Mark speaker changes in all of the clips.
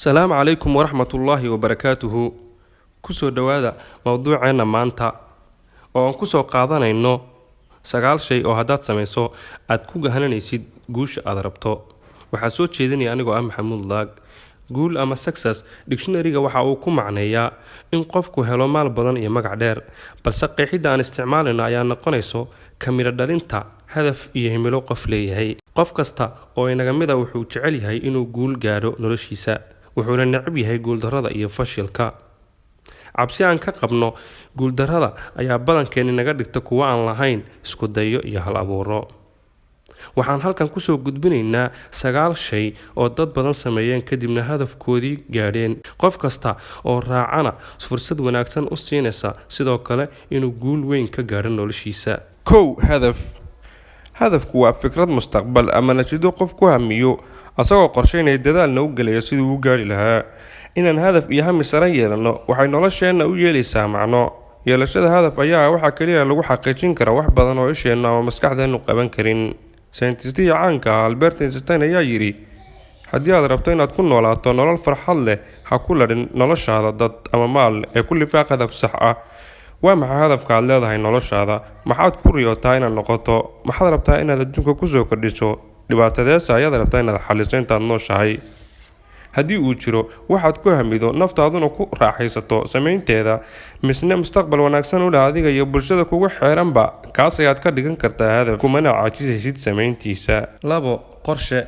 Speaker 1: Asalaamu calaykum waraxmatullaahi wabarakaatuhu. Kusoo dhowaada mowduuceenna maanta oo aan kusoo qaadanayno sagaal shay oo haddaad samayso aad ku gahananaysid guusha aad rabto. Waxaa soo jeedinaya anigoo ah Maxamuud Laag. Guul ama success dictionary-ga waxa uu ku macneeyaa in qofku helo maal badan iyo magac dheer, balse qeexidda aan isticmaalayno ayaa noqonayso ka midho dhalinta hadaf iyo himilo qof leeyahay. Qof kasta oo inaga mid a wuxuu jecel yahay inuu guul gaadho noloshiisa, wuxuuna necab yahay guuldarrada iyo fashilka. Cabsi aan ka qabno guuldarrada ayaa badankeen inaga dhigta kuwo aan lahayn isku dayo iyo hal abuuro. Waxaan halkan kusoo gudbinaynaa sagaal shay oo dad badan sameeyeen, kadibna hadafkoodii gaadheen, qof kasta oo raacana fursad wanaagsan u siinaysa sidoo kale inuu guul weyn ka gaadho noloshiisa. Kow, hadaf. Hadafku waa fikrad mustaqbal ama natiijo qof ku hamiyo, asagoo qorsheynaya, dadaalna u gelaya siduu u gaadhi lahaa. Inaan hadaf iyo hami sare yeelano waxay nolosheenna u yeelaysaa macno. Yeelashada hadaf ayaa waxaa kaliya lagu xaqiijin karaa wax badan oo isheennu ama maskaxdeennu qaban karin. Sayntistihii caanka ah Albert Einstein ayaa yidhi: "Haddii aad rabto inaad ku noolaato nolol farxad leh, ha ku ladhin noloshaada dad ama maal ee ku lifaaq hadaf sax ah." Waa maxay hadafka aad leedahay noloshaada? Maxaad ku riyootaa inaad noqoto? Maxaad rabtaa inaad adduunka kusoo kordhiso? Dhibaatadeesa ayaad rabtaa inaad xalliso intaad nooshahay? Haddii uu jiro waxaad ku hamido, naftaaduna ku raaxaysato samaynteeda, misne mustaqbal wanaagsan u leh adiga iyo bulshada kugu xeeranba, kaas ayaad ka dhigan kartaa hadaf, kumana caajisaysid samayntiisa. Labo, qorshe.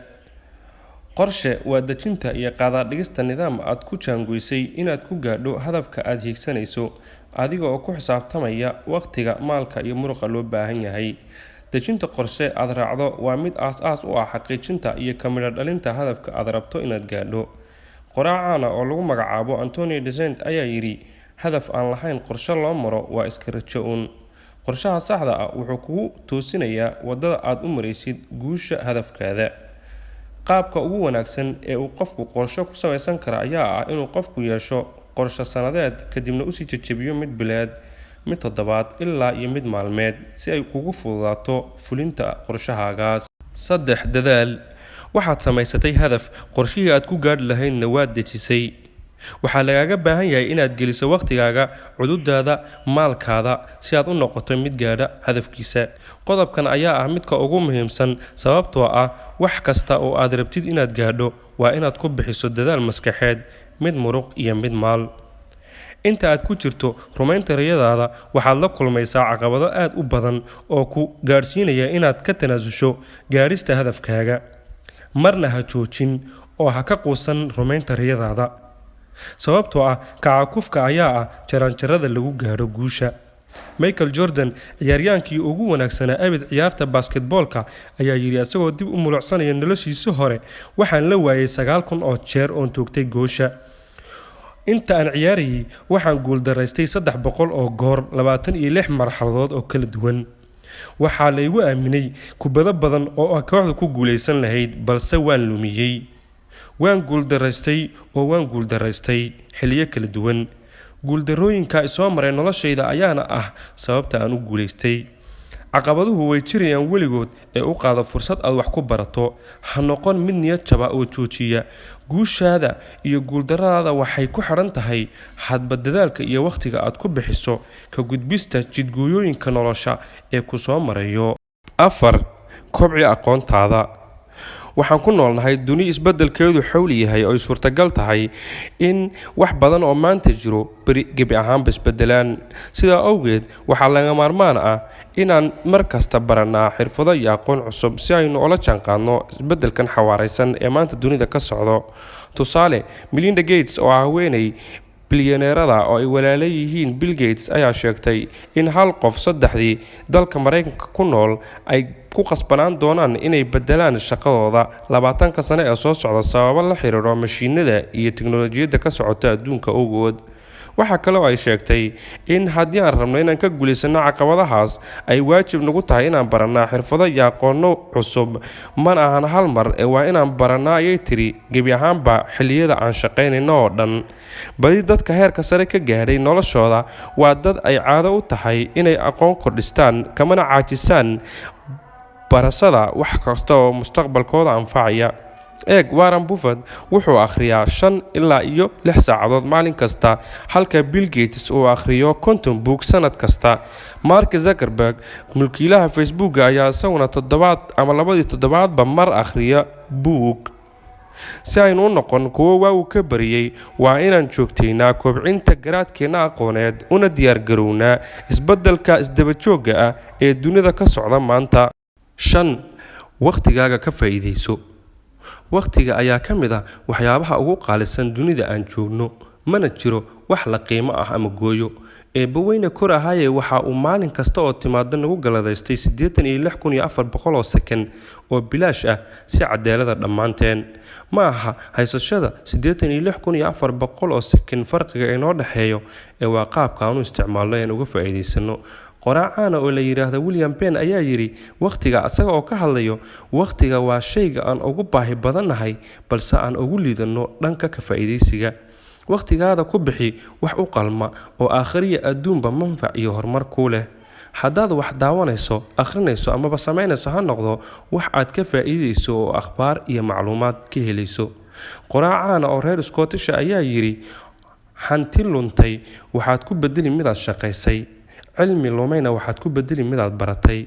Speaker 1: Qorshe waa dejinta iyo qaadaadhigista nidaam aad ku jaangoysay inaad ku gaadho hadafka aad hiigsanayso, adiga oo ku xisaabtamaya waqtiga, maalka iyo muruqa loo baahan yahay. Dejinta qorshe aad raacdo waa mid aas-aas u ah xaqiijinta iyo ka midho dhalinta hadafka aad rabto inaad gaadho. Qoraa caana oo lagu magacaabo Anthony Denisan ayaa yidhi: "Hadaf aan lahayn qorshe loo maro waa iska rajo uun." Qorshaha saxda ah wuxuu kugu toosinayaa waddada aad u maraysid guusha hadafkaada. Qaabka ugu wanaagsan ee uu qofku qorshe ku samaysan kara ayaa ah inuu qofku yeesho qorshe sanadeed, kadibna usii jejebiyo mid bileed, mid toddobaad ilaa iyo mid maalmeed, si ay kugu fududaato fulinta qorshahaagaas. Saddex, dadaal. Waxaad samaysatay hadaf, qorshihii aad ku gaadhi lahaydna waad dejisay. Waxaa lagaaga baahan yahay inaad geliso wakhtigaaga, cududaada, maalkaada si aad u noqoto mid gaadha hadafkiisa. Qodobkan ayaa ah midka ugu muhiimsan, sababtoo ah wax kasta oo aad rabtid inaad gaadho waa inaad ku bixiso dadaal maskaxeed, mid muruq iyo mid maal. Inta aad ku jirto rumaynta riyadaada, waxaad la kulmaysaa caqabado aad u badan oo ku gaadhsiinaya inaad ka tanaasusho gaadhista hadafkaaga. Marna ha joojin oo ha ka quusan rumaynta riyadaada, sababtoo ah kacakufka ayaa ah jaranjarada lagu gaadho guusha. Michael Jordan, ciyaaryaankii ugu wanaagsanaa abid ciyaarta basketboolka, ayaa yidhi isagoo dib u mulucsanaya noloshiisii hore: "Waxaan la waayay 9000 oo jeer oon toogtay goosha. Inta aan ciyaarayay waxaan guuldaraystay 300 oo goor, 26 marxaladood oo kala duwan. Waxaa la igu aaminay kubado badan oo kooxdu ku guulaysan lahayd, balse waan lumiyey. Waan guuldaraystay oo waan guuldaraystay xilliyo kala duwan. Guuldarooyinka isoo maray noloshayda ayaana ah sababta aan u guulaystay." Caqabaduhu way jirayaan weligood, ee u qaado fursad aad wax ku barato. Ha noqon mid niyad jaba oo joojiya. Guushaada iyo guuldarradaada waxay ku xidhan tahay hadba dadaalka iyo wakhtiga aad ku bixiso ka gudbista jidgooyooyinka nolosha ee ku soo marayo. Afar, kobci aqoontaada. Waxaan ku noolnahay duni isbeddelkeedu xawli yahay oo ay suurtagal tahay in wax badan oo maanta jiro beri gebi ahaanba isbedelaan. Sidaa awgeed, waxaa laga maarmaan ah inaan mar kasta baranaa xirfado iyo aqoon cusub si aynu ula jaanqaadno isbeddelkan xawaaraysan ee maanta dunida ka socdo. Tusaale, Melinda Gates oo ah haweeney bilyaneerada oo ay walaala yihiin Bill Gates, ayaa sheegtay in hal qof saddexdii dalka Maraykanka ku nool ay ku qasbanaan doonaan inay bedelaan shaqadooda 20-ka sane ee soo socda, sababo la xiriiro mashiinada iyo tiknolojiyadda ka socota adduunka awgood. Waxaa kale oo ay sheegtay in haddii aan rabno inaan ka guulaysano caqabadahaas, ay waajib nagu tahay inaan barannaa xirfado iyo aqoonno cusub. Mana ahan hal mar ee waa inaan barannaa, ayay tiri, gebi ahaanba xilliyada aan shaqaynayno oo dhan. Badi dadka heerka sare ka gaadhay noloshooda waa dad ay caado u tahay inay aqoon kordhistaan, kamana caajisaan barashada wax kasta oo mustaqbalkooda anfacaya. Eeg, Warren Buffett wuxuu akhriyaa 5 ilaa iyo 6 saacadood maalin kasta, halka Bill Gates uu akhriyo 50 buug sanad kasta. Mark Zuckerberg, mulkiilaha Facebooka, ayaa isaguna toddobaad ama labadii toddobaadba mar akhriya buug. Si aynu u noqon kuwo waagu ka bariyey, waa inaan joogtaynaa kobcinta garaadkeenna aqooneed, una diyaargarownaa isbeddelka isdabajoogga ah ee dunida ka socda maanta. 5, wakhtigaaga ka faa'iidayso. Wakhtiga ayaa ka mid ah waxyaabaha ugu qaalisan dunida aan joogno, mana jiro wax la qiimo ah ama gooyo. Eebbaweyne kor ahaaye waxa uu maalin kasta oo timaado nagu galladaystay 86,400 oo sakan oo bilaash ah si cadaalada dhammaanteen. Ma aha haysashada 86,400 oo sakan farqiga inoo dhexeeyo, ee waa qaabka aan u isticmaalno een uga faa'iidaysano. Qoraa caana oo la yidhaahdo William Penn ayaa yidhi wakhtiga asaga oo ka hadlayo: "Wakhtiga waa shayga aan ugu baahi badannahay, balse aan ugu liidanno dhanka ka faa'iidaysiga." Wakhtigaada ku bixi wax u qalma oo aakhiriya adduunba manfac iyo horumar kuu leh. Haddaad wax daawanayso, akhrinayso amaba samaynayso, ha noqdo wax aad ka faa'iidayso oo akhbaar iyo macluumaad ka helayso. Qoraa caana oo reer Scottish ayaa yidhi: "Hanti luntay waxaad ku bedeli midaad shaqaysay, cilmi lumayna waxaad ku bedeli midaad baratay,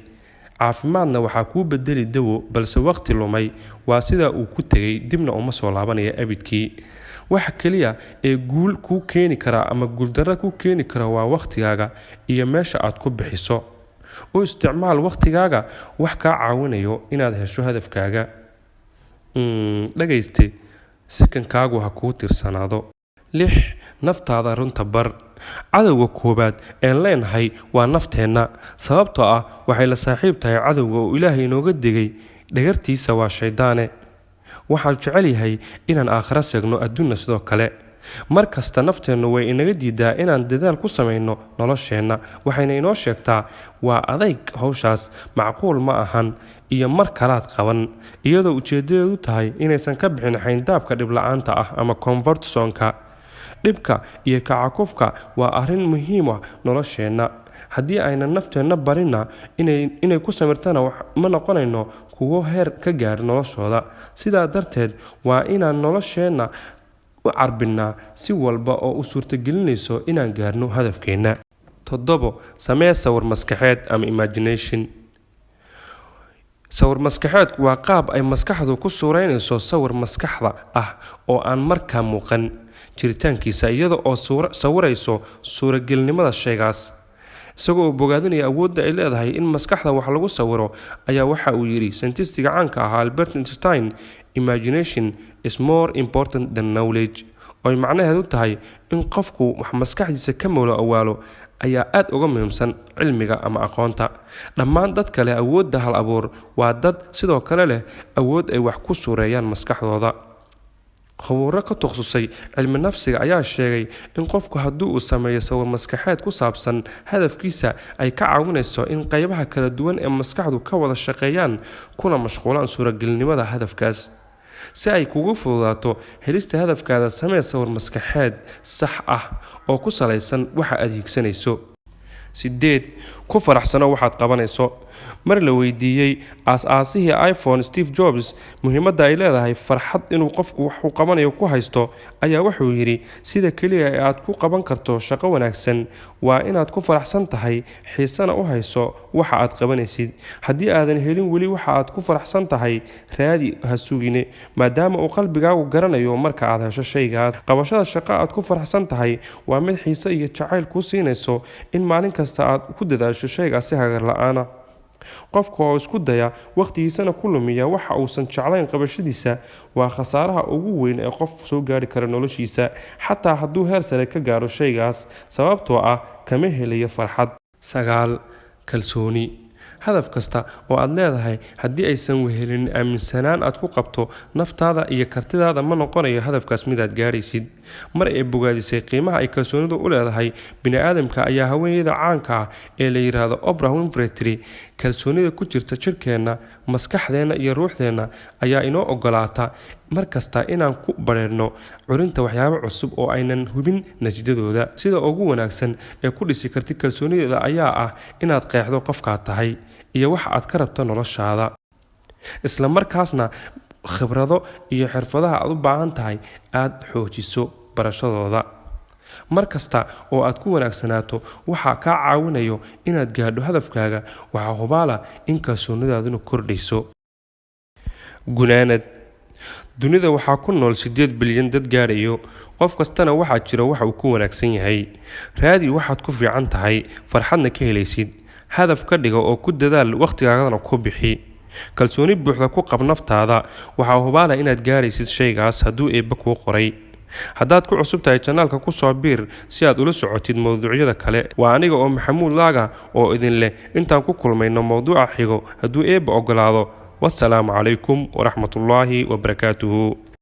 Speaker 1: caafimaadna waxaa kuu bedeli dawo, balse waqti lumay waa sidaa uu ku tegay, dibna uma soo laabanaya abidkii." Waxa keliya ee guul kuu keeni kara ama guuldarro kuu keeni kara waa wakhtigaaga iyo meesha aad ku bixiso. U isticmaal wakhtigaaga wax kaa caawinayo inaad hesho hadafkaaga. Dhagayste, sikankaagu ha kuu tirsanaado. 6, naftaada runta bar. Cadowga koowaad een leenahay waa nafteenna, sababtoo ah waxay la saaxiib tahay cadowga uu Ilaahay inooga digay dhagartiisa, waa shaydaane. Waxaan jecel yahay inaan aakhiro seegno, adduunna sidoo kale. Mar kasta nafteennu way inaga diidaa inaan dadaal ku samayno nolosheenna, waxayna inoo sheegtaa: "Waa adayg hawshaas, macquul ma ahan," iyo "mar kalaad qaban," iyadoo ujeedadeedu tahay inaysan ka bixin xayndaabka dhibla-aanta ah ama comfort zone-ka. Dhibka iyo kacakufka waa arrin muhiim ah nolosheenna. Haddii aynan nafteenna barinna inay ku samirtana, ma noqonayno kuwo heer ka gaadha noloshooda. Sidaa darteed waa inaan nolosheenna u carbinnaa si walba oo u suurtagelinayso inaan gaarno hadafkeenna. 7, samee sawir maskaxeed ama imagination. Sawir maskaxeedku waa qaab ay maskaxdu ku suuraynayso sawir maskaxda ah oo aan markaa muuqan jiritaankiisa, iyada oo sawirayso suuragelnimada shaygaas. Isagoo bogaadinaya awoodda ay leedahay in maskaxda wax lagu sawiro, ayaa waxa uu yidhi saynistiga caanka ahaa Albert Einstein: "Imagination is more important than knowledge," oo ay macnaheedu tahay in qofku wax maskaxdiisa ka mowlo awaalo ayaa aad uga muhiimsan cilmiga ama aqoonta. Dhammaan dadka leh awoodda hal abuur waa dad sidoo kale leh awood ay wax ku suureeyaan maskaxdooda. Khubuuro ka takhasusay cilmi nafsiga ayaa sheegay in qofku haddii uu sameeyo sawir maskaxeed ku saabsan hadafkiisa, ay ka caawinayso in qaybaha kala duwan ee maskaxdu ka wada shaqeeyaan kuna mashquulaan suuragelnimada hadafkaas. Si ay kugu fududaato helista hadafkaada, samee sawir maskaxeed sax ah oo ku salaysan waxa aad hiigsanayso. 8, ku faraxsano waxaad qabanayso. Mar la weydiiyey aas-aasihii iPhone Steve Jobs muhiimadda ay leedahay farxad inuu qofku waxuu qabanayo ku haysto, ayaa wuxuu yidhi: "Sida keliya ee aad ku qaban karto shaqo wanaagsan waa inaad ku faraxsan tahay, xiisana u hayso waxa aad qabanaysid. Haddii aadan helin weli waxa aad ku faraxsan tahay, raadi, ha sugine, maadaama uu qalbigaagu garanayo marka aad hesho shaygaas." Qabashada shaqo aad ku faraxsan tahay waa mid xiise iyo jacayl kuu siinayso in maalin kasta aad ku dadaasho shaygaas si hagar la-aana. Qofka oo isku daya, wakhtigiisana ku lumiya waxa uusan jeclayn qabashadiisa, waa khasaaraha ugu weyn ee qof soo gaari kara noloshiisa, xataa hadduu heer sare ka gaaro shaygaas, sababtoo ah kama helayo farxad. 9, kalsooni. Hadaf kasta oo aad leedahay, haddii aysan wehelin aaminsanaan aad ku qabto naftaada iyo kartidaada, ma noqonayo hadafkaas midaad gaadhaysid. Mar ay bogaadisay qiimaha ay kalsoonidu u leedahay bini'aadamka, ayaa haweeneyda caanka ah ee la yidhaahdo Oprah Winfrey tiri: "Kalsoonida ku jirta jidhkeenna, maskaxdeenna iyo ruuxdeenna ayaa inoo ogolaata mar kasta inaan ku badheerno curinta waxyaabo cusub oo aynan hubin natiijadooda." Sida ugu wanaagsan ee ku dhisi kartid kalsoonideeda ayaa ah inaad qeexdo qofkaad tahay iyo waxa aad ka rabto noloshaada, isla markaasna Khibrado iyo xirfadaha aad u baahan tahay aad xoojiso barashadooda. Mar kasta oo aad ku wanaagsanaato waxa kaa caawinayo inaad gaadho hadafkaaga, waxaa hubaala in kalsoonidaaduna kordhayso. Gunaanad: dunida waxaa ku nool 8 bilyan dad gaadhayo. Qof kastana waxaa jira waxa uu ku wanaagsan yahay. Raadi waxaad ku fiican tahay, farxadna ka helaysid, hadaf ka dhiga oo ku dadaal, wakhtigaagadana ku bixi. Kalsooni buuxda ku qab naftaada. Waxaa hubaala inaad gaaraysid shaygaas hadduu Eebbe kuu qoray. Haddaad ku cusub tahay channelka, ku soo biir si aad ula socotid mowduucyada kale. Waa aniga oo Maxamuud Laaga oo idin leh, intaan ku kulmayno mowduuca xigo hadduu Eebbe ogolaado, wasalaamu calaykum waraxmatullaahi wabarakaatuhu.